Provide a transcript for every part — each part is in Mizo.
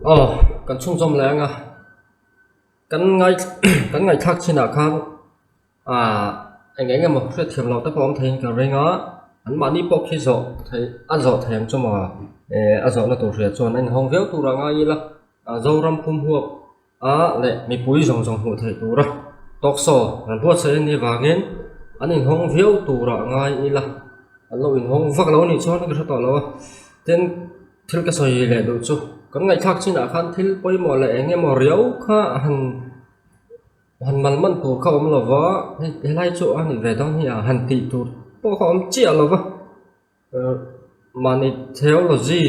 Aw, kan chhunzawm leh ang a, kan ngai kan ngaihthlak chinah khan ah eng eng emaw hriatthiam loh te pawh awm theiin ka ring a, anmahni pawh khi zawh theih a zawh thei ang chu maw eh a zawhna tur hria chuan a inhawng viau tur a ngai ila, Zoram pumhuap a leh mipui zawng zawng hmuh theih tura talk show an buatsaih a nih vangin an inhawng viau turah ngai ila an lo inhawng vak lo anih chuan ka hre tawh lo a tin thil ka sawi leh duh chu kan ngaihthlak chinah khan thil pawimawh leh eng emaw riau kha a han han mal man tur kha a awm lo va hei helai chu a nih ve dawn hi a han tih tur pawh kha a awm chiah lo va. Mahni theology,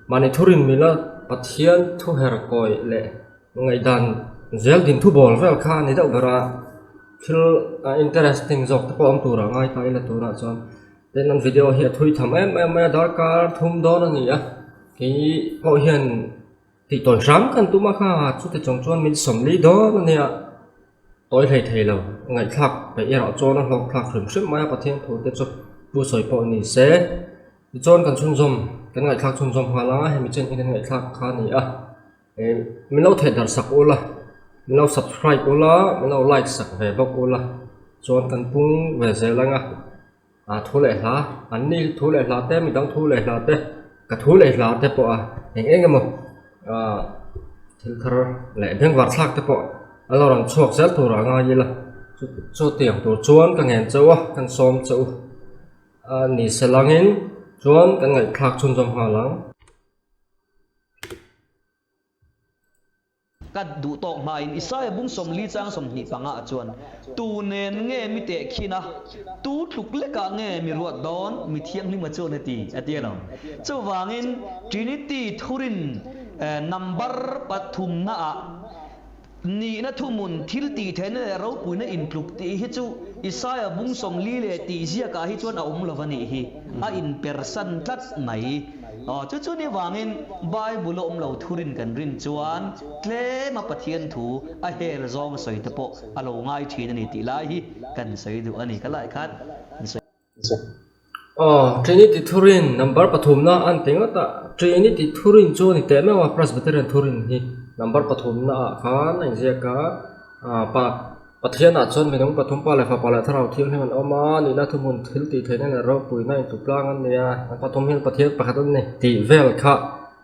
mahni thurin mila Pathian thu her kawi leh ngaihdan zel din thu bawl vel kha a ni deuh ber a, thil interesting zawk te pawh awm turah ngai ta ila tunah chuan tin an video hi a thui tham em em mai a darkar thum dawn a ni a, kei pawh hian tih tawi hram khan tum a kha chuti chung chuan min sawmli dawn a nia. Tawi hlei thei lo, ngaihthlak peih erawh chuan a hlawk thlak hrim hrim mai a, Pathian thu te chu pu sawi pawh ni se. Tichuan kan chhunzawm, kan ngaihthlak chhunzawm nghal a, hemi chen hi kan ngaihthlak kha a ni a. Ih min lo theih darh sak ula, min lo subscribe ula, min lo like sak ve bawk ula, chuan kan pung ve zel ang a. A thu leh hla, an ni thu leh hla te, midang thu leh hla te, ka thu leh hla te pawh a eng eng emaw ah thil thar leh bengvar thlak te pawh a lo rawn chhuak zel tur ah ngai ila chu chu tiang tur chuan ka ngen chauh a kan sawm chauh a ni se langin chuan kan ngaihthlak chhunzawm nghal ang. Ka duh tawk hmain Isaia bung 40 chang 25 ah chuan, Tu nen nge mi tehkhin a, tu tluk lekah nge mi ruat dawn, mi thianghlima chuan a ti, a ti alawm. Chuvangin Trinity thurin number pathumnaah nihna thuhmun thil tihtheihna leh ropuina intluk tih hi chu Isaia bung 40 leh tih ziakah hi chuan a awm lo a nih hi, a inpersan tlat mai. Aw, chu chu ni vangin Bible a awm lo thurin kan rin chuan tlema Pathian thu a hel zawng a sawi te pawh a lo ngai thin a ni tih lai hi kan sawi duh a ni. Ka lai khan kan sawi. Aw, Trinity thurin number pathumna an ti ngawt a, Trinity thurin chu a ni teh meuh a, Presbyterian thurin hi number pathumna ah khan a inziak a, pa Pathianah chuan minung pathum pa leh fapa leh thlarau thianghlim an awm a, nihna thuhmun thil tih theihna leh ropuina intup tlang an ni a, an pathum hian Pathian pakhat an ni tih vel kha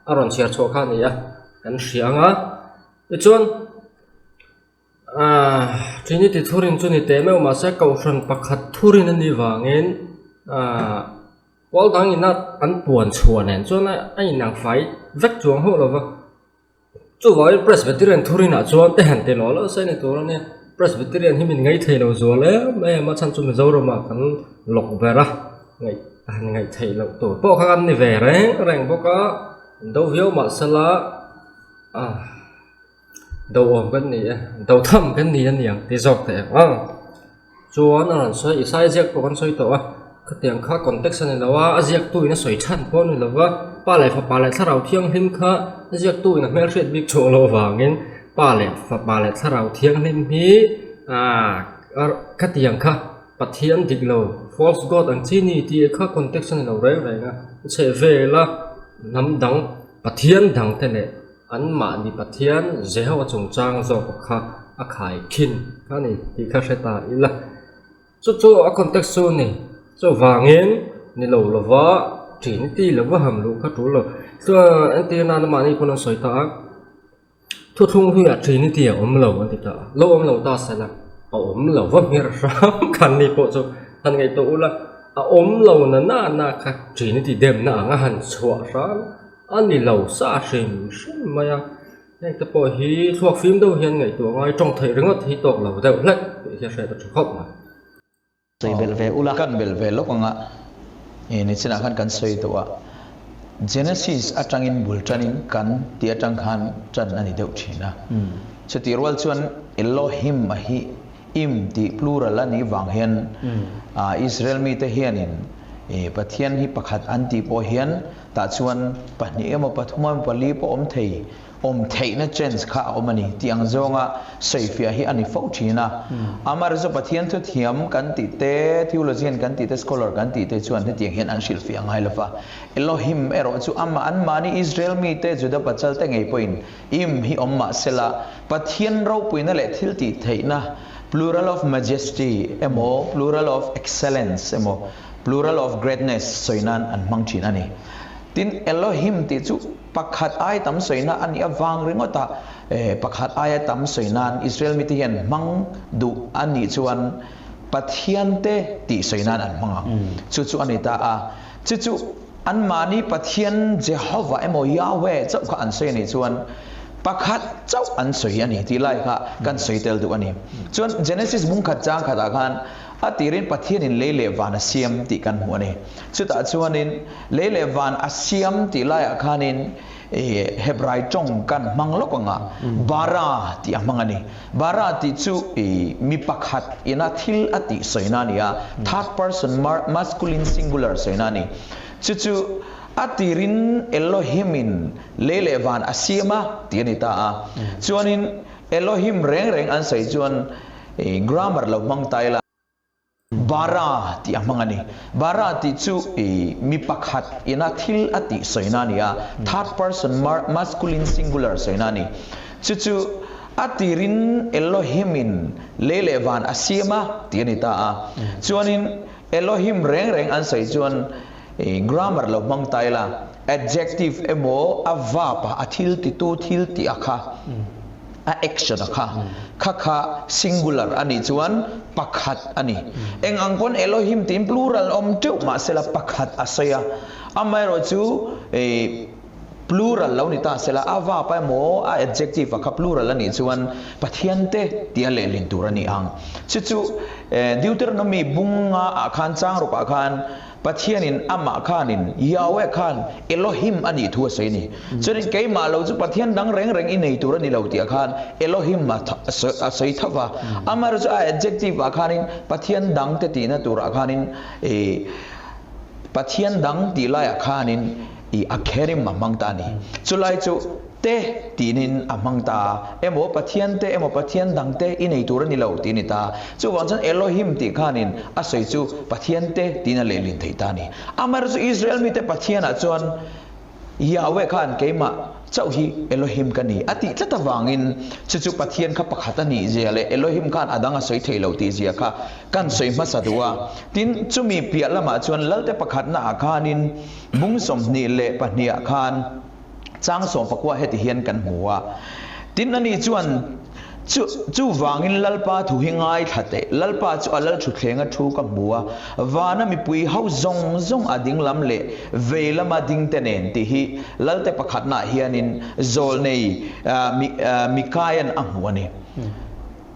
a rawn chhiar chhuah kha a ni a, kan hria ang a. Tichuan aah Trinity thurin chu ni teh meuh mahse Kohhran pakhat thurin a nih vangin aah pawl dang ina an puan chhuah nen chuan a inang fai vek chuang hauh lo va. Chuvangin Presbyterian thurinah chuan te han ti lo lo se ni tur a nia. Presbyterian hi min ngaih theih lo zual em em a chhan chu Mizoramah kan lawk ber a, ngaih a han ngaih theih loh tur pawh kha kan ni ve reng reng bawk a, do viau mah sela ah do awm kan ni e, do tham kan ni a niang ti zawk teh ang a. Chuan a rawn sawi, Isaiah ziak pawh kan sawi tawh a, khatiang kha context a ni lo a, a ziaktu in a sawi chhan pawh a ni lo va, Pa leh Fapa leh Thlarau Thianghlim kha a ziaktu in a hmelhriat bik chhuah loh avangin Pa leh Fapa leh Thlarau Thianghlim hi aaa khatiang kha Pathian dik lo, false god ang chi ni tih kha context a ni lo reng reng a, a chheh vela hnam dang Pathian dang te leh Anmahni Pathian Jehovah chungchang zawk kha a khai khin a ni tih kha hre ta ila. Chu chu a context chu a ni. Chuvangin ni lo lova Trinity lova ham luh kha tul lo. Chuan entir nana mahni pawn an sawi ta a, thuthlung hnuiah Trinity a awm lo an ti ta a, lo awm lo ta sela a awm lo va hmer hram khan ni pawh chu han ngaihtuah ula, a awm lo na nana kha Trinity demna ang a han chhuah hram. A ni lo sa hrim hrim mai a, heng te pawh hi thluak fim deuh hian ngaihtuah ngai tawng theih ringawt hi tawk lo deuh hlek tih hi a hriat a tha khawp mai. Sawi belh ve ula. Kan belh ve lawk anga i nichinah khan kan sawi tawh a, Genesis atangin bul tanin kan tih atang khan tan a ni deuh thin a. Chutih rual chuan Elohim a hi im tih plural a nih vang hian Israel mite hianin Pathian hi pakhat an tih pawh hian Tah chuan pahnih emaw pathum emaw pali pawh awm thei. awm theihna chance kha a awm a ni tih ang zawnga sawifiah hi a ni fo thin a. Amaherawhchu chu Pathian thu thiam kan tih te, theologian kan tih te, scholar kan tih te chuan hetiang hian an hrilhfiah ngai lo va. Elohim erawh chu amah anmahni Israel mite, Juda pachal te ngei pawhin im hi awm mah sela, Pathian ropuina leh thil tih theihna, plural of majesty emaw, plural of excellence emaw, plural of greatness sawi nan an hmang thin a ni. Tin, Elohim tih chu pakhat ai tam sawina a nih avang ringawt a, pakhat aia tam sawi nan Israel mite hian hmang duh a nih chuan Pathian te tih sawi nan an hmang ang. Chu chu a ni ta a. Chu chu anmahni Pathian Jehovah emaw Yahweh chauh kha an sawi a nih chuan pakhat chauh an sawi a ni tih lai kha kan sawi tel duh a ni. Chuan Genesis bung khat chang khatah khan a tirin Pathianin lei leh van a siam tih kan hmu a ni. Chutah chuanin lei leh van a siam tih laiah khanin Hebrai tawng kan hmang lawk anga bara tih a hmang a ni. Bara tih chu mi pakhat ina thil a tih sawina a ni a, third person masculine singular sawina a ni. Chu chu a tirin Elohim-in lei leh van a siam a tih a ni ta a. Chuanin Elohim reng reng an sawi chuan grammar lo hmang ta ila. Bara tih a hmang a ni. Bara tih chu mi pakhat ina thil a tih sawina a ni a, third person masculine singular sawina a ni. Chu chu a tirin Elohim-in lei leh van a siam a tih a ni ta a. Chuanin Elohim reng reng an sawi chuan grammar lo hmang ta ila, adjective emaw a verb a, a thil titu thil tih a kha. A action a kha kha kha singular a nih chuan pakhat a ni. Eng ang pawn Elohim tiin plural awm teuh mahsela pakhat a sawi a. Amaherawh chu plural lo ni ta sela a verb emaw a adjective a kha plural a nih chuan Pathian te tia lehlin tur a ni ang. Chu chu Deuteronomy bunga ah khan chang rukah khan Pathianin amah khanin Yahweh khan Elohim a nih thu a sawi a ni. Chuanin keimah lo chu Pathian dang reng reng i nei tur a ni lo tih ah khan Elohim a sawi tho va. Amaherawhchu chu a adjective ah khanin Pathian dang te tihna turah khanin ih Pathian dang tih laiah khanin ih a kherim a hmang ta a ni. Chulai chu. Te tinin a hmang ta a, emaw Pathian te emaw Pathian dang te i nei tur a ni lo tih a ni ta. Chuvang chuan Elohim tih khanin a sawi chu Pathian te tiin a lehlin thei ta a ni. Amaherawhchu chu Israel mite Pathianah chuan Yahweh khan keimah chauh hi Elohim ka ni a tih tlat avangin chu chu Pathian kha pakhat a nih zia leh Elohim khan a dang a sawi thei lo tih zia kha kan sawi hmasa duh a. Tin, chumi piah lamah chuan Lalte pakhatnaah khanin bung 22 ah khan, Chang sawmpakua heti hian kan hmu a, tin ani chuan chu chuvangin Lalpa thu hi ngaithla teh, Lalpa chu a lal thutthleng a thu ka hmu a, vana mipui ho zawng zawng a ding lam leh vei lama ding te nen tih hi Lalte pakhatnaah hianin zawlnei Mikaia'n a hmu a ni.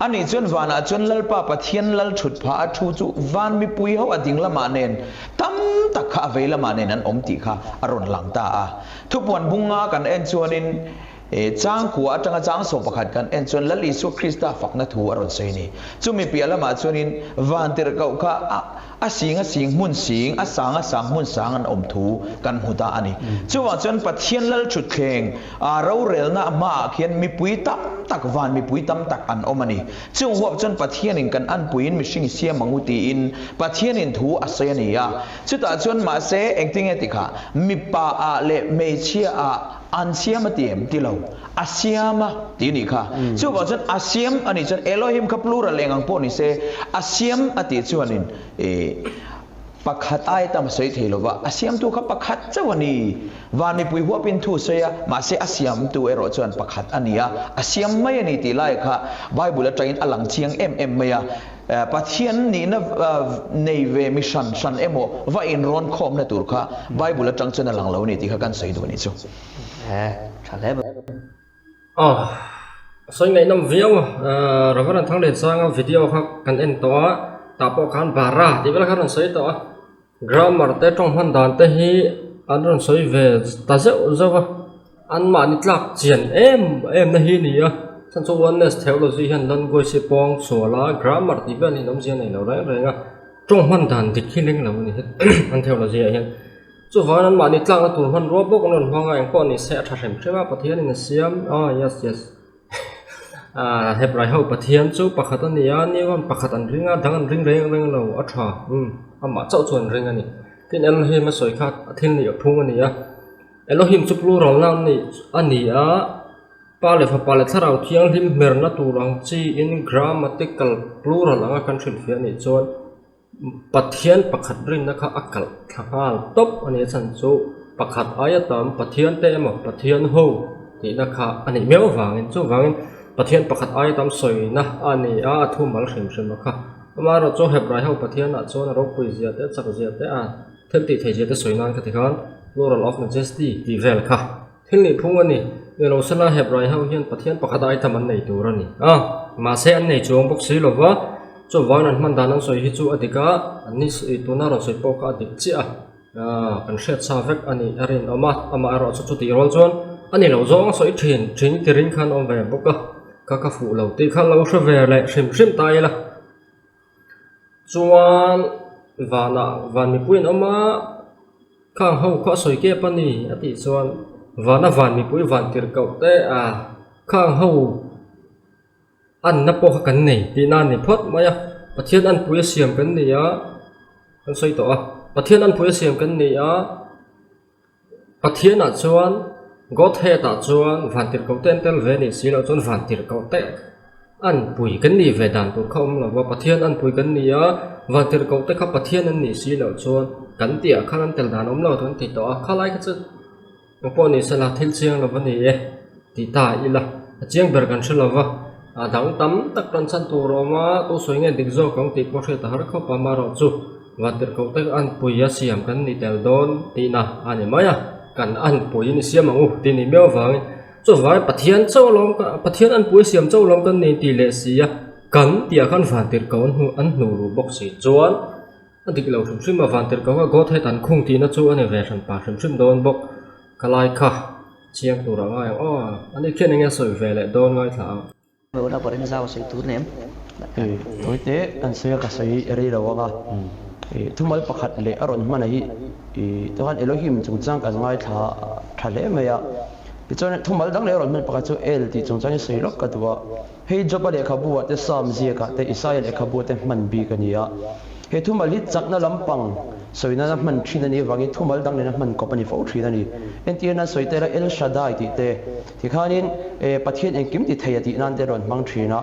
Ani chuan vanah chuan Lalpa Pathian lal thut phah a thu chu van mipui ho a ding lamah nen tam tak kha a vei lamah nen an awm tih kha a rawn lang ta a. Thupuan bunga kan en chuanin changkua atanga changsaw pakhat kan en chuan Lal Isua Krista fakna thu a rawn sawi a ni. Chumi piah lamah chuanin van tirhkoh kha a A sing a sing hmun sing, a sang a sang hmun sang an awm thu kan hmu ta a ni. Chuvang chuan Pathian lal thutthleng a rorelna hmaah khian mipui tam tak, van mipui tam tak an awm a ni. Chung huap chuan Pathianin kan anpuiin mihring i siam ang u tiin Pathianin thu a sawi a ni a. Chutah chuan mahse engtinge ti kha mipa ah leh hmeichhia ah an siam a ti em? Ti lo. A siam a ti a nih kha. Chuvang chuan a siam a nih chuan Elohim kha plural eng ang pawh ni se, a siam a tih chuanin ih pakhat ai tam a sawi thei lo va, a siamtu kha pakhat chauh a ni. Van mipui huapin thu a sawi a, mahse a siamtu erawh chuan pakhat a ni a, a siam mai a ni tih lai kha Bible atangin a lang chiang em em mai a. Pathian nihna nei ve mi hran hran emaw va inrawn khawmna tur kha Bible atang chuan a lang lo a ni tih kha kan sawi duh a nih chu. Tha hle mai. Aw, a sawi ngaihnawm viau a, Reverend Thangliansanga video kha kan en tawh a, tah pawh khan bara tih vel kha a rawn sawi tawh a, grammar te tawng hman dan te hi an rawn sawi ve ta zeuh zeuh a, anmahni tlak chian em em na hi a ni a, chhan chu oneness theology hian language hi pawng sual a, grammar tih vel hi an awmzia nei lo reng reng a, tawng hman dan dik hi leng lo a ni an theology ah hian. Chuvangin anmahni tlakna tur hmanrua bawk an rawn hmang a, engpawh ni se a tha hrem hrem a, Pathianin a siam a, yes yes ah Hebrai ho Pathian chu pakhat a ni a, ni chuan pakhat an ring a, dang an ring reng reng lo, a tha umm amah chauh chu an ring a ni. Tin Elohim a sawi kha a thil nih a phung a ni a, Elohim chu plural na a ni a. Pa leh Fapa leh Thlarau Thianghlim hmerna tur ang chiin grammatical plural anga kan hrilhfiah anih chuan Pathian pakhat rinna kha a kalh thla nghal tawp a ni a chhan chu pakhat aia tam Pathian te emaw Pathian ho tihna kha a nih miau avangin chuvangin Pathian pakhat aia tam sawina a ni a a thumal hrim hrim a kha. Amaherawhchu chu Hebrai ho Pathianah chuan a ropui zia te a chak zia te a thil tih theih zia te sawi nan ka ti khan plural of majesty tih vel kha. Thil nih phung a ni. Ilo sela Hebrai ho hian Pathian pakhat ai tham an nei tur a ni a, mahse an nei chuang bawk si lova, chuvangin an hman dan an sawi hi chu a dik a, an ni tuna rawn sawi pawh kha a dik chiah a, kan hriat sa vek a nih a rinawm a, amaherawh chu chutih rual chuan a ni lo zawng a sawi thin thin ti ring khan awm ve bawk a, ka ka fuh lo tih kha lo hre ve leh hrim hrim ta ila. Chuan vanah van mipui an awm a, khang ho kha a sawi kep a ni a tih chuan vana van mipui van tir koh te a khang ho anna pawh kha kan nei tihna a ni phawt mai a, Pathian anpui a siam kan ni a kan sawi tawh a, Pathian anpui a siam kan ni a. Pathianah chuan Godhead ah chuan vantirhkoh te an tel ve a nih si loh chuan vantirhkoh te an pui kan nih ve dan tur kha awm lo va, Pathian an pui kan ni a, vantirhkoh te kha Pathian an nih si loh chuan kan tih ah khan an tel dan awm lo tur an ti tawh a, khalai kha chu engpawh ni sela thil chiang lo va ni e ti ta ila a chiang ber kan hre lo va, a dang tam tak tan chhan tur a awm a, tu sawi nge dik zawk ang tih pawh hriat a har khawp a, amaherawhchu. Vantirhkoh te anpui a siam kan ni tel dawn tihna a ni mai a, kan anpui ni siam ang u tih ni miau avangin chuvangin Pathian chauh alawm ka Pathian anpui a siam chauh alawm kan ni tih leh si a, kan tih ah khan vantirhkoh an hnu an hnuh luh bawk si chuan a dik lo hrim hrim a, vantirhkoh kha Godhead an khung tihna chu a ni ve hran pah hrim hrim dawn bawk ka lai kha chiang tur a ngai ang aw ani khian enge a sawi ve leh dawn ngaithla ang. Lohna pawh ring zau sawi tur nem. Tawite kan sawi a ka sawi rei lo ang a. Thumal pakhat leh a rawn hman a hi chuan Elohim chungchang kan ngaithla tha hle mai a. Tichuan thumal dang leh a rawn hman pakhat chu El tih chungchang hi sawi lawk ka duh a. Hei Job-a lehkhabu ah te Psalm ziakah te Isaia lehkhabu ah te hman bik a ni a. He thumal hi chakna lampang sawi nana hman thin a nih avangin thumal dang nena hman kawp a ni fo thin a ni. Entirna sawi tela El Shaddai tih te. Tikhanin, e, Pathian engkim ti thei a tih nan te rawn hmang thin a.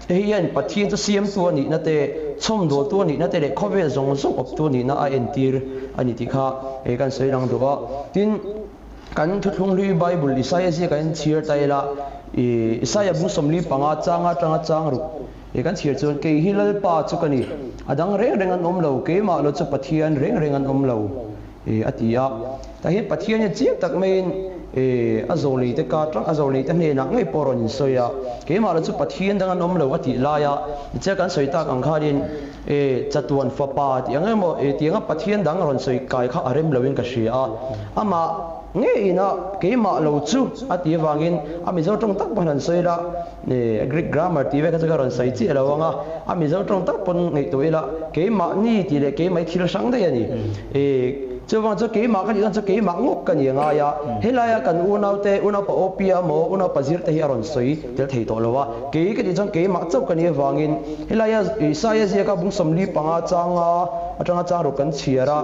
Hei hian Pathian chu siamtu a nihna te, chhawmdawltu a nihna te leh khawvel zawng zawng awptu a nihna a entir a ni tih kha e kan sawi lang duh a. Tin, kan thuthlung hlui Bible Isaia ziakah hian chhiar ta ila, e, Isaia bung 45 changa atanga chang ruk e kan chhiar chuan, Kei hi Lalpa chu ka ni, a dang reng reng an awm lo, keimah lo chu Pathian reng reng an awm lo. A ti a. Tah hian Pathian hian chiang tak maiin a zawlneite ka tang a zawlneite hnenah ngei pawh rawn insawi a, keimah lo chu Pathian dang an awm lo a tih lai a, tichuan kan sawi tak ang khanin chatuan fapa tih ang emaw tih anga Pathian dang rawn sawi kai kha a rem loin ka hria a, amah ngeiin a keimah lo chu a tih avangin a Mizo tawng tak pawn han sawi la, Greek grammar tih vek kha chu ka rawn sawi chiah lo ang a, a Mizo tawng tak pawn ngaihtuah ila keimahni tih leh keimah hi thil hrang daih a ni. Chuvang chu keimah ka nih chuan chu keimah ngawk ka ni a ngai a, helaia kan unaute, unaupa Opia emaw unaupa Zirte hi a rawn sawi tel thei tawh lo a, kei ka tih chuan keimah chauh ka nih avangin helaia Isaia ziaka bung 45 changa atanga chang ruk kan chhiar a,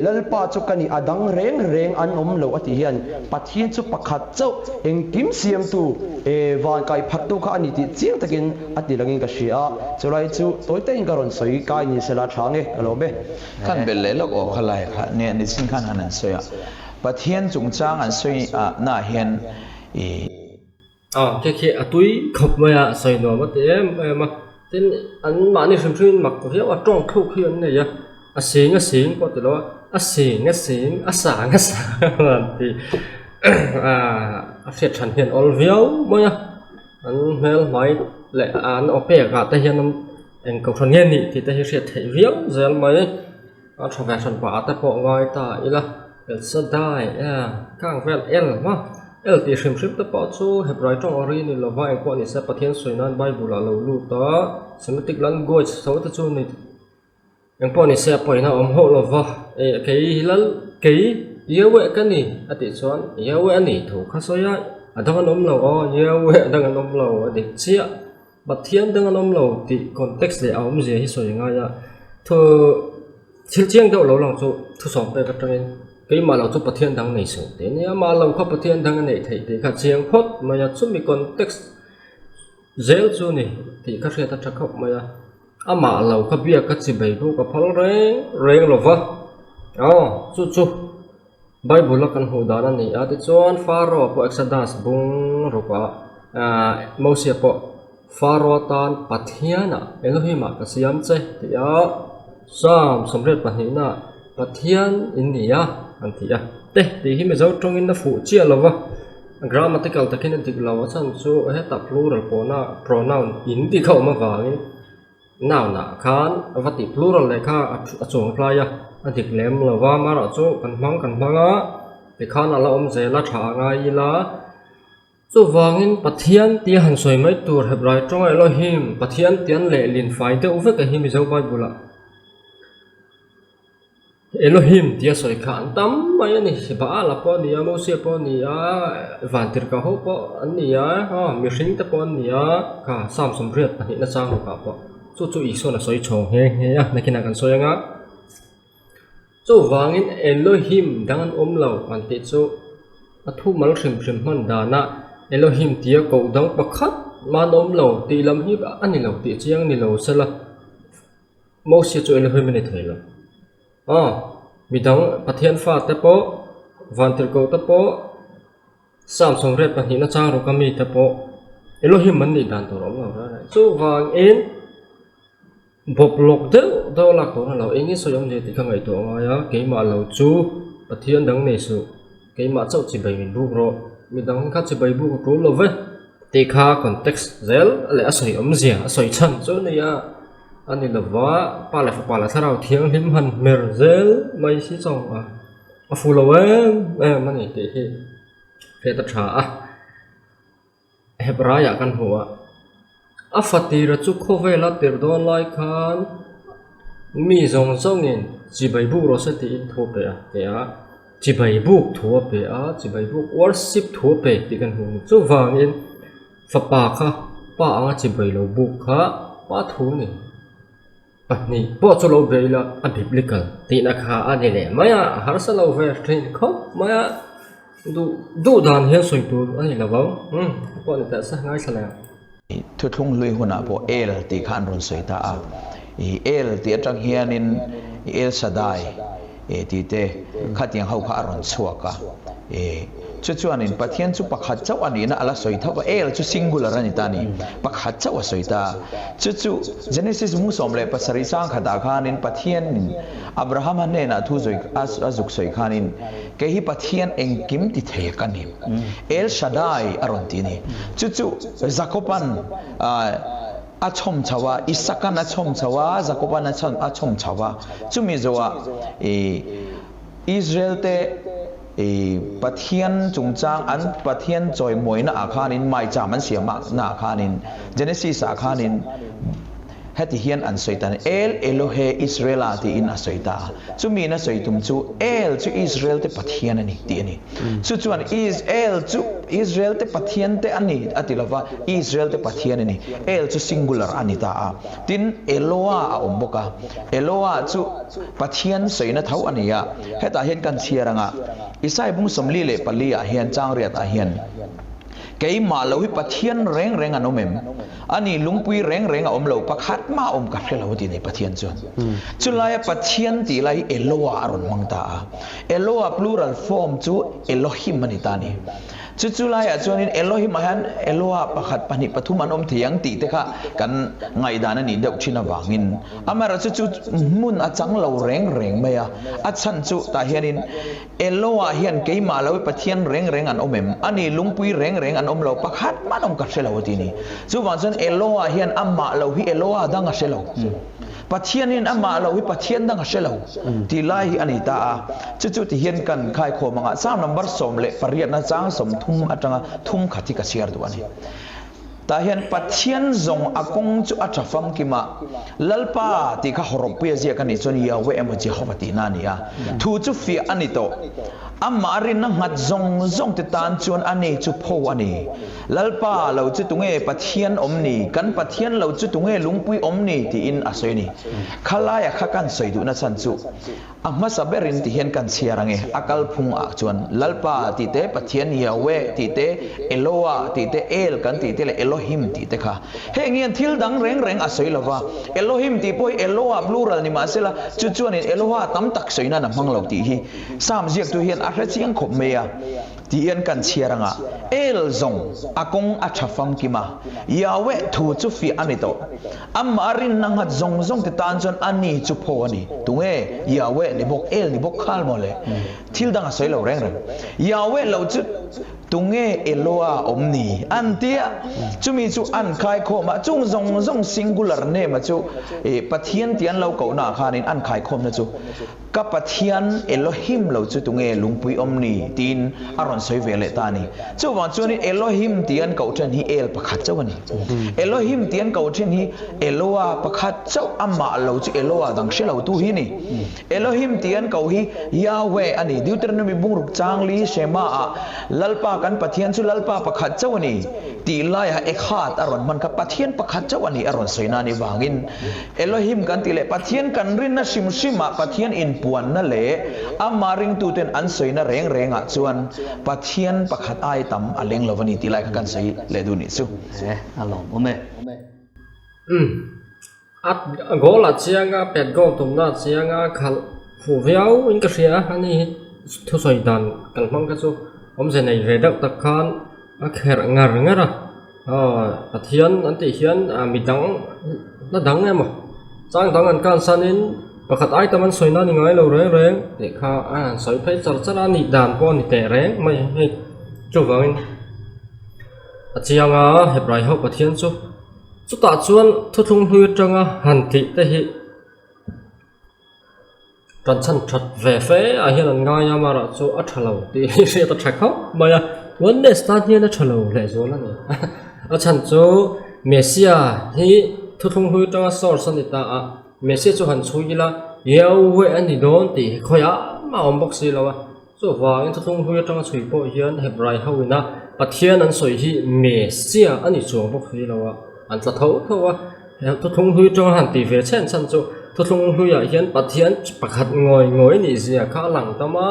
Lalpa chu ka nih a dang reng reng an awm lo a tih hian Pathian chu pakhat chauh engkim siamtu van kai phattu kha a ni tih chiang takin a ti langin ka hria a, chulai chu tawi takin ka rawn sawi kai ni sela tha nge ka lawm e. Kan belh leh lawk aw khalai kha nia nichin khan han an sawi a, Pathian chungchang an sawi ah na hian i. Aw khi khi a tui khawp mai a, sawi nuam a ti em em a, tin an mahni hrim hrim in mak viau a, tawng thluk hi an nei a, a sing a sing pawh ti lo a, a sing a sing a sang a sang an ti a hriat than hian awl viau mai a, an hmel hmai leh an aw pek ah te hian eng kohhran nge nih tih te hi hriat theih viau zel mai a tha ve hran pah ah te pawh ngai ta ila El Shaddai a kang vel El maw El tih hrim hrim te pawh chu Hebrai tawng a ri ni lova engpawh ni se Pathian sawi nan Bible ah lo lut a Semitic language tho te chu ni engpawh ni se a pawhin a awm hauh lova eh kei lal. Kei Yahweh ka ni a tih chuan Yahweh a nih thu kha sawi a, a dang an awm lo aw, Yahweh a dang an awm lo a dik chiah. Pathian dang an awm lo tih context leh a awmzia hi sawi a ngai a, thu thil chiang deuh lo lang chu thusawm pek atangin keimah lo chu Pathian dang nei suh tih a nia, amah lo kha Pathian dang a neih theih tih kha chiang phawt mai a, chumi context zel chu ni tih kha hriat a tha khawp mai a, amah lo kha biak ka chi bei bawk a phal reng reng lo va, aw chu chu Bible a kan hmuh dan a ni a, tichuan Pharaoh pawh Exodus bung rukah ah Mosia pawh Pharaoh tan Pathianah Elohim ah ka siam che tih a Psalm 22 ah Pathian in ni a an ti a, te tih hi Mizo tawngin a fuh chiah lo va, grammatical takin a dik lo a chhan chu hetah plural pawhna pronoun in tih kha awm avangin Noun ah khan a va tih plural leh kha a chuang tlai a, a dik lem lo va, amaherawh chu kan hmang kan hmang a, tikhan a la awm zel a, tha a ngai ila. Chuvangin Pathian tia han sawi mai tur Hebrai tawnga Elohim, Pathian tian lehlin fai deuh vek a hi Mizo Bible ah. Elohim tia sawi kha an tam mai a ni. Baal-a pawh a ni a, Mosia pawh a ni a, Vantirhkah ho pawh an ni a, aw mihring te pawh an ni a, kha Psalm 82 na chang rukah pawh chu chu Isua'n a sawi chhawng nghe nghe a, nakinah kan sawi ang a. Chuvangin Elohim dang an awm lo an tih chu a thumal hrim hrim hman danah Elohim tia koh dang pakhat mah an awm lo tih lam hi a ni lo tih chiang ni lo sela. Mosia chu Elohim a ni thei lo. Aw, midang Pathian fate pawh, vantirhkoh te pawh, Psalm 82 na chang rawk a mi te pawh Elohim an nih dan tur a awm lo reng reng. Chuvangin bawplawk deuh deuh a lak tur a lo eng nge sawi awmzia tih kha ngaihtuah a ngai a, keimah lo chu Pathian dang nei suh, keimah chauh chibai min buk rawh, midang kha chibai buk a tul lo ve tih kha context zel leh a sawi awmzia a sawi chhan chu a ni a. A ni lova, pa leh fapa leh thlarau thianghlim han hmer zel mai si chawng a, a fu lo em em a ni tih hi hriat a tha a. Hebraiah kan hmu a, a fatira chu khawvela tir dawn lai khan mi zawng zawngin chibai buk rawh se tiin thu a pe a ti a, chibai buk thu a pe a, chibai buk worship thu a pe tih kan hmu a ni. Chuvangin. Fapa kha pa anga chibai lo buk kha pa thu ni pahnih pawh chu lo be ila a biblical tihna kha a ni leh mai a, a harsa lo ve thin khawp mai a, duh duh dan hian sawi tur a ni lo ang umm pawh ni teh se ngaithla leh ang. Thuthlung hlui hunah pawh El tih kha an rawn sawi ta a, ih El tih atang hianin El Shaddai tih te khatiang ho kha a rawn chhuak a. E, chu chuanin Pathian chu pakhat chauh a nihna a la sawi tho va, El chu singular a ni ta a ni, pakhat chauh a sawi ta. Chu chu Genesis mu 17 chang khatah khanin Pathianin Abrahama hnenah thu zawi a zuk sawi khanin, Kei hi Pathian engkim ti thei ka ni, El Shaddai a rawn ti a ni. Chu chu Jakoban a chhawm chho a, Isakan a chhawm chho a, Jakoban a chhawm chho va, chumi zawhah e, Israel te i Pathian chungchang an Pathian chawimawi na ah khanin maicham an siam ah na ah khanin Genesis ah khanin heti hian an sawi ta El Elohe Israela tiin a sawi ta a, chumi in a sawi tum chu El chu Israel te Pathian a ni tih a ni. Chu chuan Is El chu Israel te Pathian te a ni a ti lova Israel te Pathian a ni. El chu singular a ni ta a. Tin Eloa a awm bawk a, Eloa chu Pathian sawina tho a ni a, hetah hian kan chhiar ang a, Isai bung 44 ah hian chang riat ah hian, Keimah lo hi Pathian reng reng an awm em? A ni lungpui reng reng a awm lo, pakhat mah awm ka hre lo ti nei Pathian chuan. Chulaia Pathian tih lai hi Eloa a rawn hmang ta a, Eloa plural form chu Elohim a ni ta a ni. Chu chu laiah chuanin Elohim ah hian Eloah pakhat, pahnih, pathum an awm thei ang tih te kha kan ngaihdan a nih deuh thin avangin amaherawhchu chu hmun a chang lo reng reng mai a. A chhan chu tah hianin Eloah hian keimah lo hi Pathian reng reng an awm em? A ni lungpui reng reng an awm lo, pakhat mah an awm ka hre lo a ti a ni. Chuvang chuan Eloah hian amah lo hi Eloah dang a hre lo. Pathianin amah lo hi Pathian dang a hre lo tih lai hi a ni ta a. Chu chu ti hian kan khaikhawm anga Psalm number 18 na chang 30 atanga thum khat hi ka chhiar duh a ni. Tah hian Pathian zawng a kawng chu a tha famkim a, Lalpa tih kha hawrawppuia ziak a nih chuan Yahweh emaw Jehovah tihna a ni a, thu chu fiah a ni tawh. Amah rinna nghat zawng zawng te tan chuan a ni chu pho a ni. Lalpa lo chu tunge Pathian awm ni? Kan Pathian lo chu tunge lungpui awm ni? tiin a sawi a ni. Khalaia kha kan sawi duhna chhan chu A hmasa berin ti hian kan chhiar ang e, a kalphung ah chuan Lalpa tih te, Pathian Yahweh tih te, Eloah tih te, El kan tih te leh Elohim tih te kha. Heng hian thil dang reng reng a sawi lova, Elohim tih pawh hi Eloah plural ni mahsela chu chuanin Eloha tam tak sawi nan a hmang lo tih hi Psalm ziaktu hian a hre chiang khawp mai a. Ti hian kan chhiar ang a, El zawng a kawng a tha famkim a, Yahweh thu chu fiah a ni tawh. Amah a rinna nghat zawng zawng te tan chuan a ni chu pho a ni. Tunge? Yahweh ni bawk, El ni bawk khal maw le? Thil dang a sawi lo reng reng. Yahweh lo chu tunge Eloah awm ni? An ti a. Chumi chu an khaikhawm a, chung zawng zawng singular name a chu Pathian tih an lo kohna ah khanin an khaikhawmna chu Ka Pathian Elohim lo chu tunge lungpui awm ni? tiin a rawn sawi ve leh ta a ni. Chuvang chuanin Elohim tih an koh then hi El pakhat chauh a ni. Elohim tih an koh then hi Eloah pakhat chauh, amah lo chu Eloah dang hre lo tu hi a ni. Elohim tih an koh hi Yahweh a ni. Deuteronomy bungruk changli Shema ah Lalpa kan Pathian chu Lalpa pakhat chauh a ni tih laiah Echad a rawn hman kha Pathian pakhat chauh a ni a rawn sawi na ni vangin Elohim kan tih leh Pathian kan rinna hrim hrimah Pathian inpuanna leh amah ringtuten an sawina reng rengah chuan Pathian pakhat ai tam a leng lo a ni tih lai kha kan sawi leh duh nih chu. E, a lawm awm e. Umm. A goal ah chiang a, pet goal tumna ah chiang a, khalh fuh viau in ka hria a ni hi thusawi dan kalhmang kha chu awmze nei ve deuh tak khan a kherh ngar ngar a. Aw Pathian an tih hian mi dang hla dang emaw chang dang an kansanin pakhat ai tam an sawi na ni ngai lo reng reng tih kha a han sawi phei char char a nih dan pawh a ni teh reng mai a hei chuvangin a chiang a Hebrai ho Pathian chu chutah chuan thuthlung hlui atanga han tih te hi. Kan chhan that ve fe ah hian an ngai a amaherawh chu a tha lo tih hi hriat a tha khawp mai a oneness tan hian a tha lo leh zual a ni a chhan chu Messiah hi thuthlung hlui atanga source a ni ta a Messiah chu han chhui ila Yahweh a ni dawn tih hi khawiah mah a awm bawk si lo a chuvangin thuthlung hlui atanga chhui pawh hian Hebrai ho ina Pathian an sawi hi Messiah a ni chuang bawk si lo a an tla tho tho a. He thuthlung hlui tanga han tih ve chhen chhan chu thuthlung hluiah hian Pathian pakhat ngawi ngawi nih zia kha a lang tam a,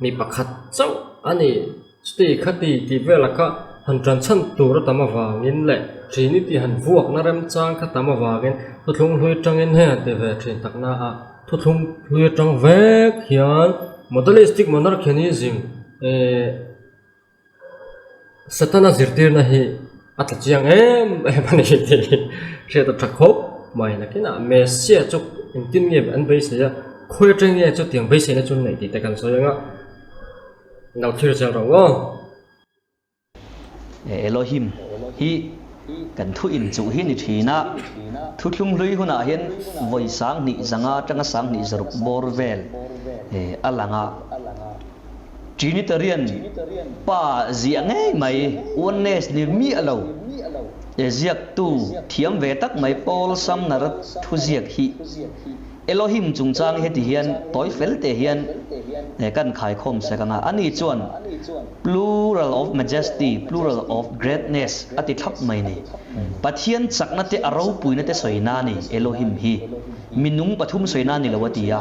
mi pakhat chauh a ni. Chuti khati tih velah kha han tan chhan tur a tam avangin leh Trinity han vuakna remchang kha tam avangin thuthlung hlui tangin hei han ti ve thin takna a, thuthlung hlui atang vek hian Modalistic Monarchianism eh Satana zirtirna hi a tla chiang em em a ni tih hi hriat a tha khawp mai. Nakinah Messiah chu engtin nge an beisei a, khawi atang nge chutiang beiseina chu an neih tih te kan sawi ang a, lo thlir zel rawh aw. Elohim hi kan thu inchuh hi ni thin a, thuthlung hlui hunah hian vawi 7500 atanga 2600 bawr vel a lang a. Trinitarian pa ziah ngei mai, oneness ni miah lo, ziaktu thiam ve tak mai Paul Sumner thuziak hi Elohim chungchang heti hian tawi fel te hian kan khaikhawm sek ang a, ani chuan plural of majesty, plural of greatness a ti thlap mai ni. Pathian chakna te a ropuina te sawi na ni Elohim hi. Minung pathum sawi na ni lo a ti a.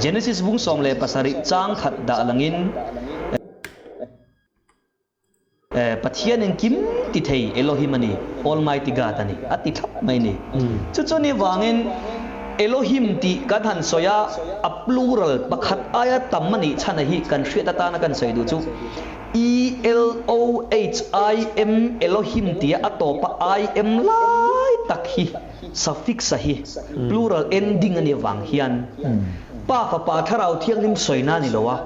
Genesis bung 17 chang khat dah langin Pathian engkim ti thei Elohim a ni, Almighty God a ni, a ti thlap mai ni. Chu chu ni vangin Elohim tih kan han sawi a, a plural pakhat aia tam a nih chhan a hi kan hriat atana kan sawi duh chu E-L-O-H-I-M Elohim tia a tawpa I-M lai tak hi Suffix a hi plural ending a nih avang hian Pa Fapa Thlarau Thianghlim sawina a ni lo a,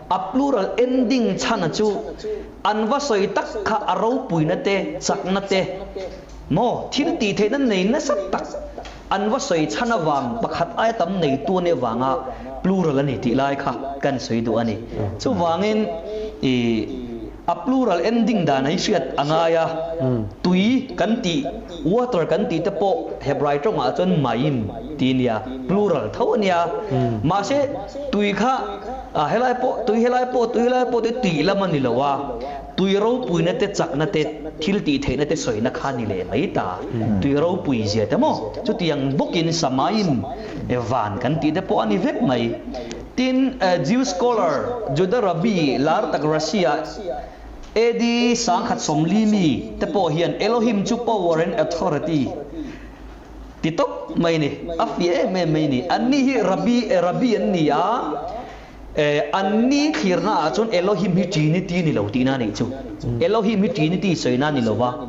a plural ending chhana chu an va sawi tak kha a ropuina te, chakna te, maw thil tih theihna nei nasa tak an va sawi chhan avang pakhat aia tam neitu a nih avanga plural a ni tih lai kha kan sawi duh a ni. Chuvangin ih. A plural ending dan hi hriat a ngai a, tui kan tih, water kan tih te pawh Hebrai tawngah chuan mayim tih a nia, plural tho a nia. Mahse, tui kha helai pawh tui, helai pawh tui, helai pawh tui tih lam a ni lo a, tui ropuina te chakna te thil tih theihna te sawina kha a ni leh mai ta. Tui ropui zia te maw? Chutiang bawkin samayim van kan tih te pawh a ni vek mai. Tin, Jew scholar, Juda Rabbi lar tak Russia AD 1040 mi te pawh hian Elohim chu power and authority ti tawp mai ni, a fiah em em mai ni. Anni hi Rabbi, Rabbi an ni a, anni thlirna ah chuan Elohim hi Trinity ni lo tihna a nih chu. Elohim hi Trinity sawina a ni lo va.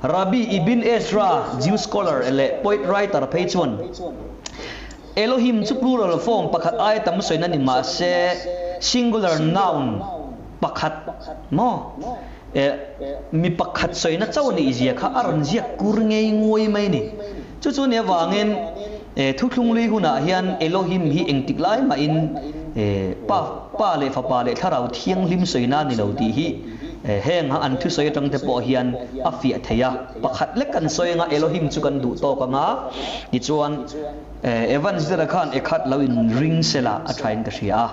Rabbi Ibn Ezra, Jew scholar leh poet writer phei chuan, Elohim chu plural form pakhat aia tam sawina ni mah se, singular noun pakhat maw eh mi pakhat sawina chauh nih zia kha a rawn ziak kur ngei nguai mai ni. Chu chu ni avangin eh thuthlunglui hunah hian Elohim hi engtik lai mahin eh pa pa leh fapa leh thlarau thianghlim sawina a ni lo tih hi eh heng an thusawi atang te pawh hian a fiah thei a. Pakhat lek kan sawi anga Elohim chu kan duh tawk anga tichuan Evans zira khan ekhat lo in ring sela a thain ka hria a.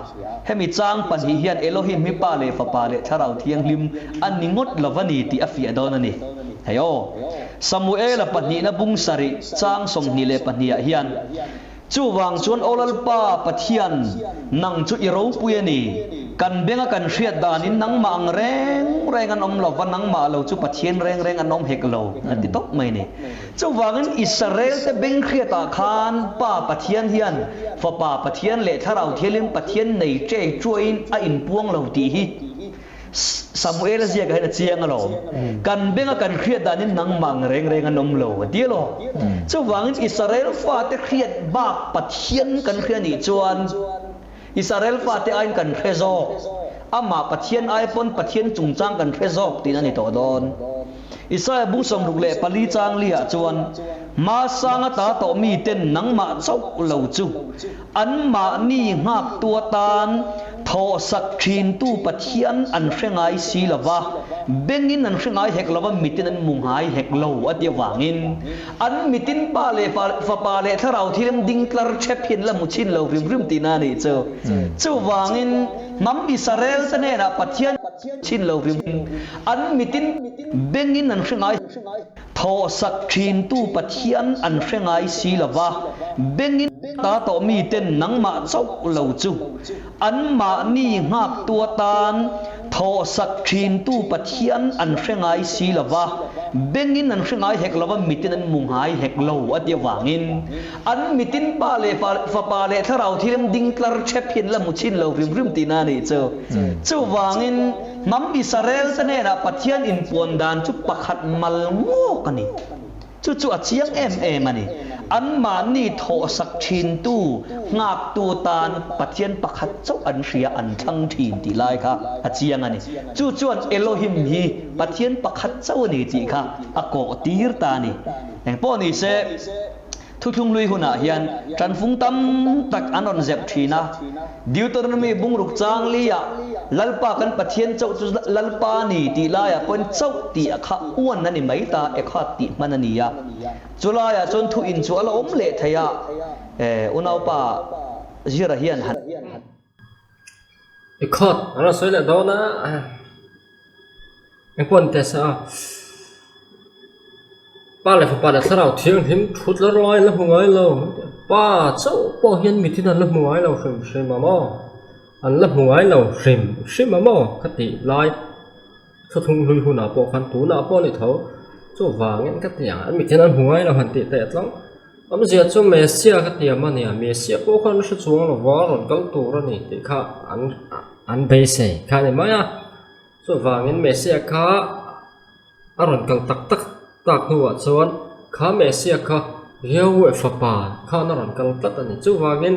Hemi chang pahnih hian Elohim hi Pa leh Fapa leh Thlarau Thianghlim a ni ngawt lo va ni tih a fiah dawn a ni. Hei aw. Samuela pahnihna bung sarih chang 22 ah hian Chuvang chuan Aw Lalpa Pathian, nang chu i ropui a ni. Kan benga kan hriat danin nangmah ang reng reng an awm lo va, nangmah lo chu Pathian reng reng an awm hek lo, a ti tawp mai a ni. Chuvangin Israelte beng hriatah khan Pa Pathian hian Fapa Pathian leh Thlarau Thianghlim Pathian nei ṭei ṭuaiin a inpuang lo tih hi Samuel a ziakah hian a chiang alawm. Kan benga kan hriat danin nangmah ang reng reng an awm lo a ti alawm. Chuvangin Israel fate hriat bak Pathian kan hria nih chuan Israel fate aiin kan hre zawk. Amah Pathian ai pawn Pathian chungchang kan hre zawk tiin a ni tawh dawn. Isaiah bung 64 chang liah chuan, Hmasanga ta tawh miten nangmah chauh lo chu Anmahni nghaktu atan thawhsak thintu Pathian an hre ngai si lo va, bengin an hre ngai hek lo va, mitin an hmu ngai hek lo a ti avangin an mitin Pa leh Fapa leh Thlarau Thianghlim ding tlar thep hian la hmu chhin lo hrim hrim tihna a nih chu. Chuvangin hnam Israel te hnenah Pathian chhin lo hrim an mitin bengin an hre ngai. Thawhsak thintu Pathian an hre ngai si lo va, bengin ta tawh miten nangmah chauh lo chu anmahni nghaktu atan thawhsak thintu Pathian an hre ngai si lo va, bengin an hre ngai hek lo va, mitin an hmu ngai hek lo a ti avangin an mitin Pa leh Fapa leh Thlarau Thianghlim ding tlar thep hian la hmu chhin lo hrim hrim tihna a nih chu. Chuvangin. Hnam Israel te hnenah Pathian inpuan dan chu pakhat mal ngawk a ni. Chu chu a chiang em em a ni. Anmahni thawhsak thintu, nghaktu tan Pathian pakhat chauh an hria, an thlang thin tih lai kha a chiang a ni. Chu chuan Elohim hi Pathian pakhat chauh a ni tih kha a kawh tir ta a ni. Engpawh ni se. Thuthlung hlui hunah hian tanfung tam tak an rawn zep thin a. Deuteronomy bungruk chang liah Lalpa kan Pathian chauh chu Lalpa ni tih laiah pawhin chauh tih a kha uan a ni mai ta ekha tih hman a ni a. Chu laiah chuan thu in chu a la awm leh thei a, unaupa Zira hian han. Ekhat an rawn sawi leh dawn a, engpawh an test a. Pa leh fapa leh thlarau thianghlim thut la ruai la hmu ngai lo pa chauh pawh hian mithin an la hmu ngai lo hrim hrim a maw an la hmu ngai lo hrim hrim a maw ka tih lai thuthlung hlui hunah pawh khan tunah pawh a ni tho chuvangin ka ti ang an mithin an hmu ngai lo han tih teh tlang awmzia chu Messia ka ti ang a nia Messia pawh khan hre chuang lo va rawn kal tur a ni tih kha an an beisei kha a ni mai a chuvangin Messia kha. A rawn kal tak tak tak hnuah chuan kha Messiah kha Yahweh fapa khan a rawn kal tlat a ni. Chuvangin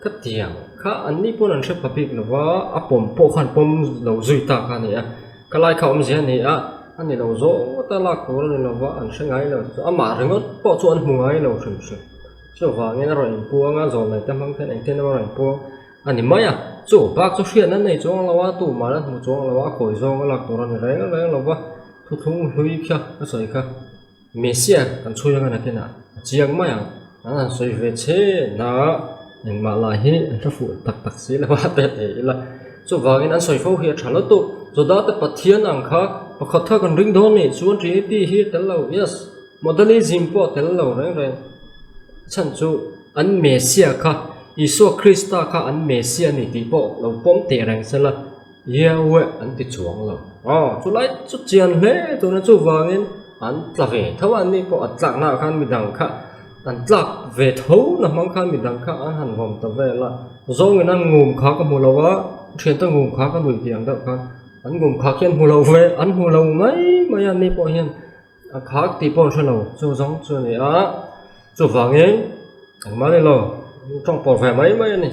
khatiang kha anni pawn an hre pha bik lo va, a pawm pawh khan pawm lo zui ta kha a ni a. Ka lai kha awmzia a ni a, a ni lo zawng ta lak tur a ni lo va, an hre ngai lo. Amah ringawt pawh chu an hmu ngai lo hrim hrim. Chuvangin a rawn inpuang a, zawlnei te hmang khian engtin emaw a rawn inpuang a ni mai a. Chu bak chu hriat an nei chuang lo a, tumah an hmu chuang lo a, a kawi zawng a lak tur a ni reng reng lo va, thuthlung hlui kha ka sawi kha Messiah kan chhui anga nakinah a chiang mai ang, an han sawi ve che na engmah lah hi an hre fuh tak tak si lo a te thei ila, chuvangin an sawi fo hi a tha lutuk, Juda te Pathian ang kha pakhat kha kan ring dawn nih chuan Trinity hi a tel lo, yes, Modalism pawh a tel lo reng reng, a chhan chu an Messiah kha Isua Krista kha an Messiah a ni tih pawh lo pawm teh reng sela. Yahweh an ti chuang lo. Aw, chulai chu chian hle tuna chuvangin an tla ve tho a, anni pawh a tlaknaah khan midang kha an tlak ve tho na hmang khan midang kha an han vawm ta vel a. Zawngin an ngum kha ka hmu lo a, thiante ngum kha ka nuih tih ang deuh khan an ngum kha khi an hmu lo ve, an hmu lo mai mai a, anni pawh hian a khak tih pawh an hre lo chu zawng chu a ni a, chuvangin engmah ni lo, tawng pawh ve mai mai a ni.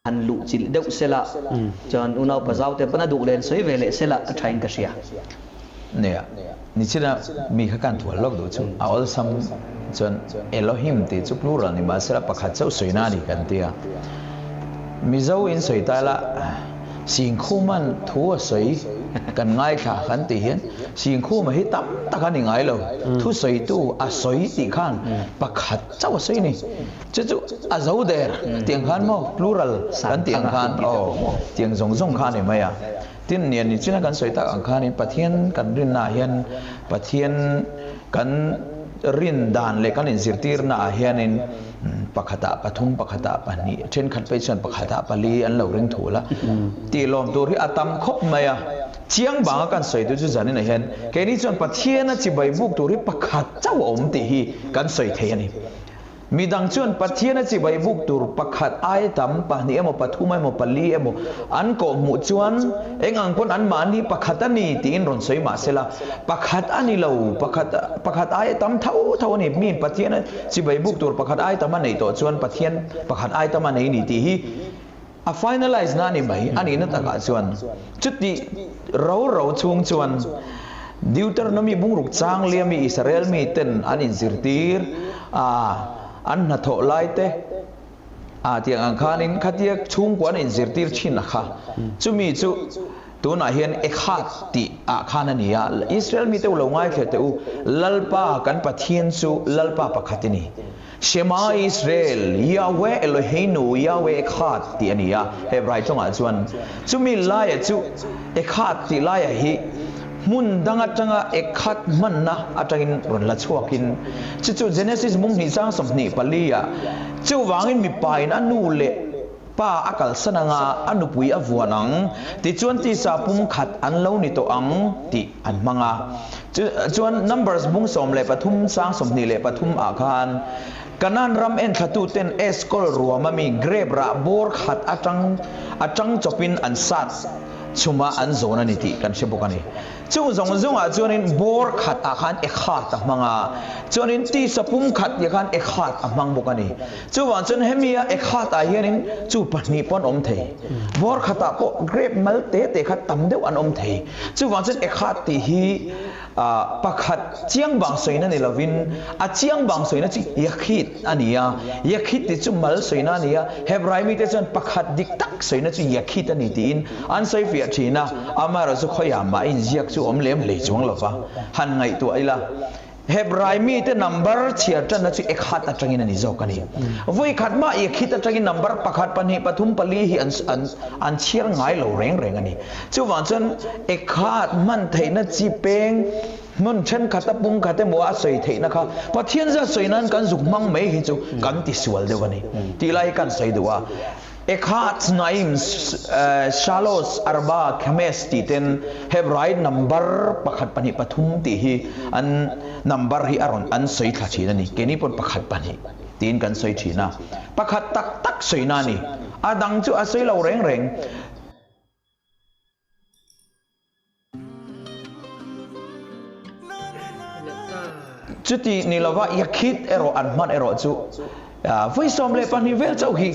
Han luh chilh deuh sela chuan unaupa zaute pawn a duh len sawi ve leh sela a thain ka hria. Nia, nichina mi kha kan thual lawk duh chu a awlsam chuan Elohim tih chu plural ni mahsela pakhat chauh sawina a ni kan ti a. Mizo in sawi ta ila Singkhuman thu a sawi kan ngaithla kan tih hian Singkhuma hi tam tak a ni ngai lo, thu sawitu a sawi tih khan pakhat chauh a sawi a ni. Chu chu a zo der tiang khan maw plural kan tih ang khan aw tiang zawng zawng kha a ni mai a. Tin, nian ni china kan sawi tak ang khanin Pathian kan rinna ah hian Pathian kan rin dan leh kan inzirtirna ah hianin pakhatah pathum, pakhatah pahnih, thenkhat phei chuan pakhatah pali an lo ring thul a. Tih lawm tur hi a tam khawp mai a. Chiang banga kan sawi tu chu zaninah hian keini chuan Pathiana chibai buk tur hi pakhat chauh a awm tih hi kan sawi thei a ni. Midang chuan Pathian a chibai buk tur pakhat ai tam, pahnih emaw, pathum emaw, pali emaw an kawhhmuh chuan eng ang pawn anmahni pakhat a ni tiin rawn sawi mah sela, pakhat a ni lo, pakhat pakhat ai tam tho tho a ni. Miin Pathian a chibai buk tur pakhat ai tam a neih tawh chuan Pathian pakhat ai tam a nei ni tih hi a finalize na a ni mai. A nihna takah chuan chuti ro ro chhung chuan Deuteronomy bungruk chang liami Israel miten an inzirtir a, an hnathawh lai te a tiang ang khanin khatia chhungkua an inzirtir thin a kha. Chumi chu tunah hian Echad tih ah khan a ni a, Israel mite u lo ngaithla teh u, Lalpa kan Pathian chu Lalpa pakhat i ni. Shema Israel, Yahweh Eloheinu, Yahweh Echad tih a ni a, Hebrai tawngah chuan. Chumi laia chu Echad tih laia hi hmun dang atanga Echad hmanna atangin rawn la chhuakin, chu chu Genesis mung hnih chang 24 ah, Chuvangin mipain a nu leh pa a kalsan anga a nupui a vuan ang, tichuan tisa pum khat an lo ni tawh ang tih an hmang a. Chuan Numbers bung 13 sang 23 ah khan Kanaan ram enthlatuten Eskol ruama mi grape rah bawr khat atang atang chawpin an sat chhuma an zawn a ni tih kan hre bawk a ni. Chung zawng zawngah chuanin bawr khat ah khan ekhat a hmang a, chuanin tisa pum khat tih khan ekhat a hmang bawk a ni. Chuvang chuan hemi a ekhat ah hianin chu pahnih pawh an awm thei. Bawr khatah pawh grape mal te te kha tam deuh an awm thei. Chuvang chuan ekhat tih hi pakhat chiang bang sawina ni lovin a chiang bang sawina chu yakhid a ni a. Yakhid tih chu mal sawina a ni a. Hebrai mite chuan pakhat dik tak sawina chu yakhid a ni tiin an sawi fiah thin a. Amaherawhchu khawiah mah inziak chu awm lem hlei chuang lova han ngaihtuah ila. Hebrai mite number chhiar tanna chu ekhat atangin a ni zawk a ni. Vawi khat mah ekhit atangin number pakhat, pahnih, pathum, pali hi an an an chhiar ngai lo reng reng a ni. Chuvang chuan ekhat hman theihna chi peng hmun thenkhat a pum khat emaw a sawi theihna kha Pathian zat sawi nan kan zuk hmang mai hi chu kan ti sual deuh a ni tih lai hi kan sawi duh a. Ekhat, Naim, Shalos, Arba, Khames tih ten Hebrai number pakhat pahnih pathum tih hi an number hi a rawn an sawi thla thin a ni. Keini pawn pakhat pahnih tiin kan sawi thin a. Pakhat tak tak sawina a ni. A dang chu a sawi lo reng reng. Chuti ni lova Yakhid erawh an hman erawh chu vawi 12 vel chauh hi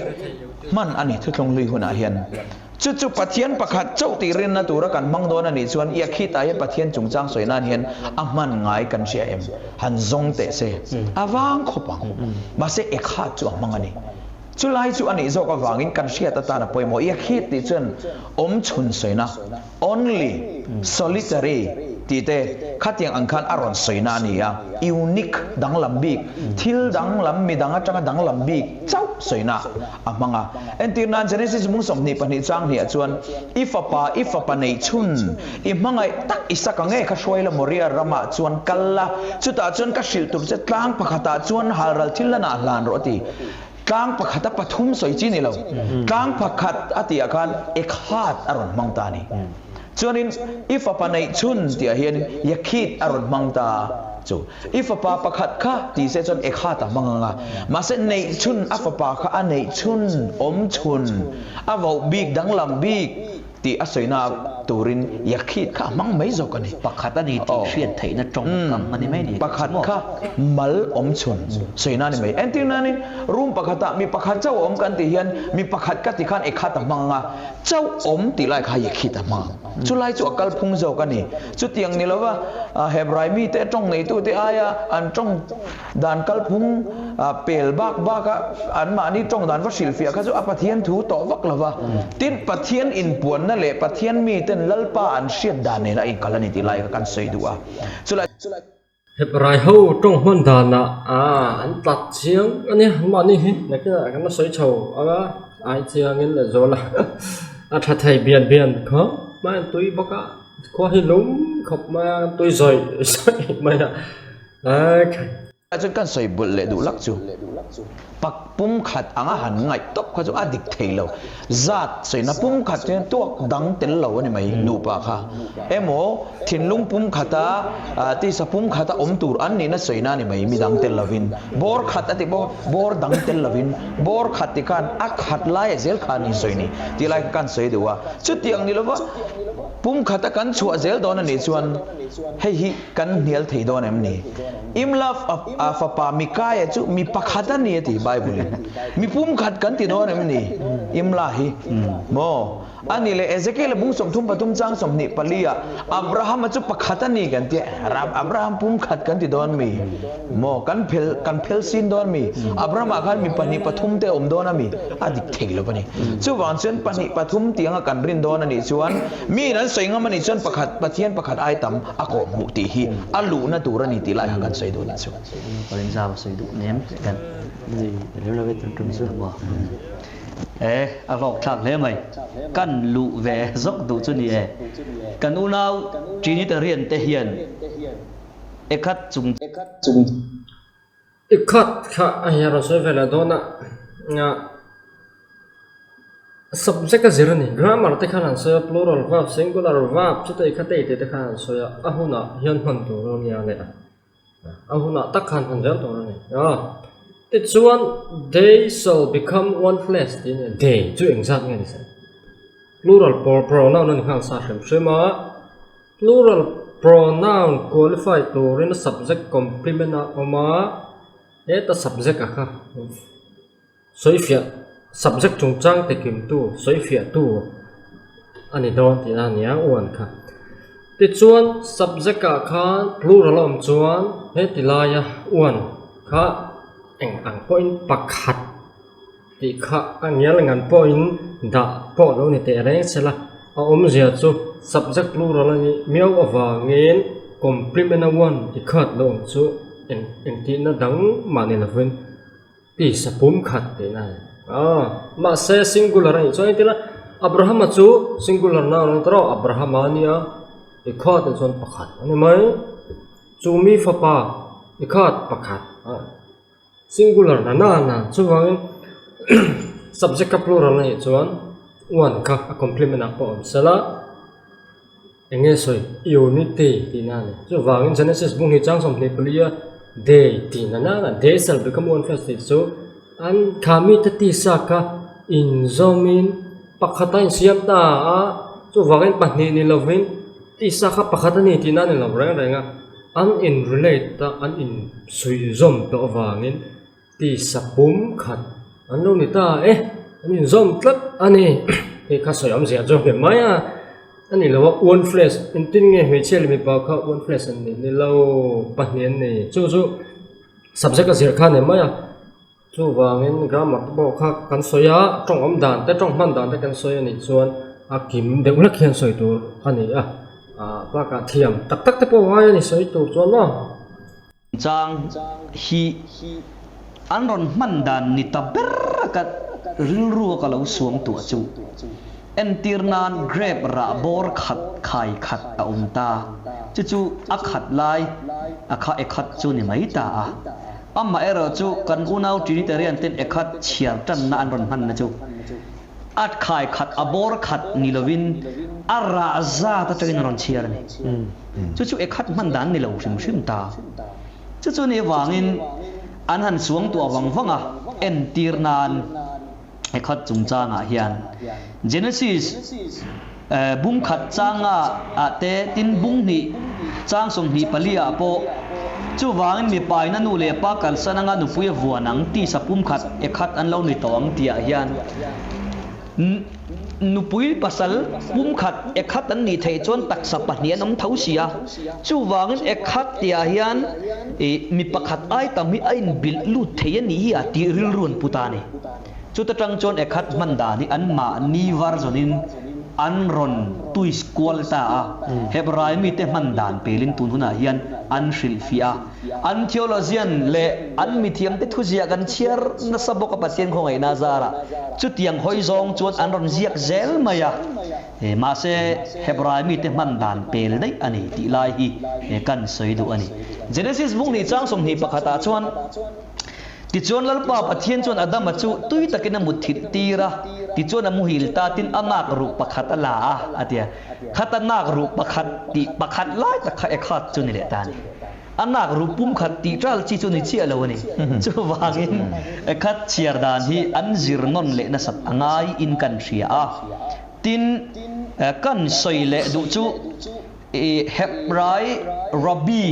hman a ni thuthlung hlui hunah hian. Chu chu Pathian pakhat chauh tih rinna tura kan hmang dawn a nih chuan Yakhid ah hian Pathian chungchang sawi nan hian a hman ngai kan hria em? Han zawng teh se. A vang khawp ang. Mahse Ekhad chu a hmang a ni. Chulai chu a nih zawk avangin kan hriat atan a pawimawh. Yakhid tih chuan awm chhun sawina, only, solitary, tih te khatiang ang khan a rawn sawina a ni a, unique, danglam bik, thil danglam midang atanga danglam bik chauh sawina a hmang a. Entir nan Genesis mung 22 chang hniah chuan, I fapa, i fapa neih chhun, i hmangaih tak Isaka nge kha hruai la Moria ramah chuan kal la, chutah chuan ka hrilh tur che tlang pakhatah chuan halral thil lanah hlan rawh a ti. Tlang pakhat a pathum sawi chi ni lo. Tlang pakhat a tih ah khan Ekhad a rawn hmang ta a ni. Chuanin i fapa neih chhun tih ah hian Yakhid a rawn hmang ta chu. I fapa pakhat kha ti se chuan Ekhad a hmang ang a. Mahse neih chhun a fapa kha a neih chhun, awm chhun, a voh bik danglam bik tih a sawina turin Yakhid kha a hmang mai zawk a ni. Pakhat a ni tih hriat theihna tawngkam a ni mai ni. Pakhat kha mal awm chhun sawina a ni mai. Entir nanin room pakhatah mi pakhat chauh awm kan tih hian mi pakhat ka ti khan ekhat a hmang ang a, chauh awm tih lai kha Yakhid a hmang ang. Chulai chu a kalphung zawk a ni. Chutiang ni lova Hebrai mite tawng neitute aia an tawng Dan kalphung pel bak baka anmahni tawng dan va hrilhfiah kha chu a Pathian thu tawh vak lo va. Tin, Pathian inpuanna leh Pathian miten Lalpa an hriat dan nen a inkal a ni tih lai kha kan sawi duh a. Chulai. Hebrai ho tawng hman danah an tlat chiang a nia, anmahni hi nakinah kan la sawi chho ang a, ai chiangin leh zual a, a tha thei bian bian khawp mai a, tui bawk a, khua hi lum khawp mai a, tui zawih zawih mai a. Chuan kan sawi bulh leh duh lak chu pak pum khat anga han ngaih tawp kha chu a dik thei lo. Zat sawina pum khat chuan tuak dang tel lo a ni mai nupa kha. Emaw thinlung pum khata tisa pum khata awm tur an nihna sawina a ni mai midang tel lovin. Bawr khat a ti bawk a, bawr dang tel lovin bawr khat ti khan a khat laia zel kha an insawi ni tih lai kha kan sawi duh a. Chutiang ni lova pum khata kan chhuah zel dawn a nih chuan hei hi Kan hnial thei dawn em ni? Imla fapa Mikaia chu mi pakhat a ni a ti Bible in. Mi pumkhat kan ti dawn em ni? Imla hi maw? A ni leh Ezekiel bung 33 chang 24 ah Abraham-a chu pakhat a ni kan ti a, Abraham pumkhat kan ti dawn mi? Maw? Kan phel kan phel sin dawn mi? Abraham-ah khan mi pahnih pathum te a awm dawn a mi? A dik thei lo a ni. Chuvang chuan pahnih pathum tianga kan rin dawn a nih chuan mi in an sawi ngam a nih chuan pakhat Pathian pakhat ai tam a kawh hmuh tih hi a luhna tur a ni tih lai kha kan sawi duh a nih chu. Parin zau a sawi duh nem teh kan ni rem lo ve tum tum chu. E a hlawk thlak hle mai. Kan luh ve zawk duh chu ni e. Kan unau Trinitarian te hian ekhat chung. Ekhat kha a hian rawn sawi ve leh dawn a. Subject a zir a ni. Grammar te khan an sawi a, plural verb, singular verb chutei kha tei tih te khan an sawi a, a hunah hian hman tur a nia leh a, a hunah tak khan hman zel tur a ni. Tichuan, they shall become one flesh tih a ni a, they chu engzat nge ni se? Plural pronoun a ni nghal sa hrim hrim a, plural pronoun qualify turin subject complement a awm a, heta subject a kha. Sawifiah, Subject chungchang tekimtu, sawifiahtu a ni dawn tihna a ni a, uan kha. Tichuan, subject-ah khan plural a awm chuan heti laia uan kha eng ang pawhin pakhat tih kha a ngial ngan pawhin dah pawh lo ni teh reng se la, a awmzia chu subject plural a nih miau avangin complement a uan i khat lo awm chu eng engtihna dang mah ni lovin. Tisa pum khat tihna a ni. Aw, mahse singular a nih chuan engtin a, Abrahama chu singular noun a ni ta rawh, Abrahama a nia, i khat ah chuan pakhat a ni mai. Chu mi fapa i khat pakhat a singular na na na chuvangin subject kha plural a nih chuan one kha a complement ah pawh a awm sela. Eng nge sawi? Unity tihna a ni. Chuvangin Genesis bung hi chang 24 a they tihna nana they shall become one flesh tih chu an kha mite tisa kha inzawmin pakhat a insiam ta a, chuvangin pahnih ni lovin tisa kha pakhat a ni tihna a ni lo reng reng a, an in relate a, an insuihzawm tawh avangin tisa pum khat an lo ni ta e, an inzawm tlat a ni. Hei kha sawi awmzia chu hmel mai a, a ni lo a, one flesh engtin nge hmeichhia leh mipa kha one flesh an nih ni lo, pahnih an ni, chu chu subject a zir kha a ni mai a. Chuvangin grammar te pawh kha kan sawi a, tawng awm dan te, tawng hman dan te kan sawi a nih chuan a kim deuh hlek hian sawi tur a ni a, ah bakah thiam tak tak te pawh ngai a ni sawi tur chuan maw. Chang hi an rawn hman dan ni ta ber a ka rilru a ka lo suam tuah chu. Entir nan grape rah bawr khat khai khat a awm ta, chu chu a khat lai a kha e khat chu ni mai ta a. Amaherawh chu kan unau Trinitarian ten e khat chhiar tanna an rawn hmanna chu a khai khat a bawr khat ni lovin a rah zat atangin an rawn chhiar a ni. Chu chu e khat hman dan ni lo hrim hrim ta. Chu chu ni avangin an han suang tuah vang vang a, entir nan e khat chungchangah hian Genesis bung khat changa ah te tin bung hnih chang 24 ah pawh chuvangin mipa in a nu leh pa kalsan anga nupui a vuan ang tisa pum khat e khat an lo ni tawh ang tihah hian nupui pasal pum khat e khat an nih theih chuan taksa pahnih an awm tho si a, chuvangin e khat tihah hian mi pakhat ai tam hi a inbilh lut thei a nih hi a tih rilru an pu ta a ni. Chuta tang chuan e khat hman dan hi anmahni var zawnin an rawn twist kual ta a, Hebrai mite hman dan pelin tun hunah hian an hrilhfiah a. An theologian leh an mithiamte thuziah kan chhiar nasa bawk a Pathian khawngaihna zarah chutiang hawi zawng chuan an rawn ziak zel mai a, mahse Hebrai mite hman dan pel daih a ni tih lai hi kan sawi duh a ni. Genesis bung hnih chang 21 ah chuan. Tichuan Lalpa Pathian chuan Adama chu tui takin a mutthilh tir a, tichuan a muhil ta tin a nak ruh pakhat a la a, a ti a. Khat a nak ruh pakhat tih pakhat lai tak kha ekhat chu ni leh ta a ni. A nak ruh pum khat tih ṭal chi chu ni chiah lo a ni. Chuvangin ekhat chhiar dan hi an zir nawn leh nasat a ngai in kan hria a. Tin, kan sawi leh duh chu Hebrai Rabbi,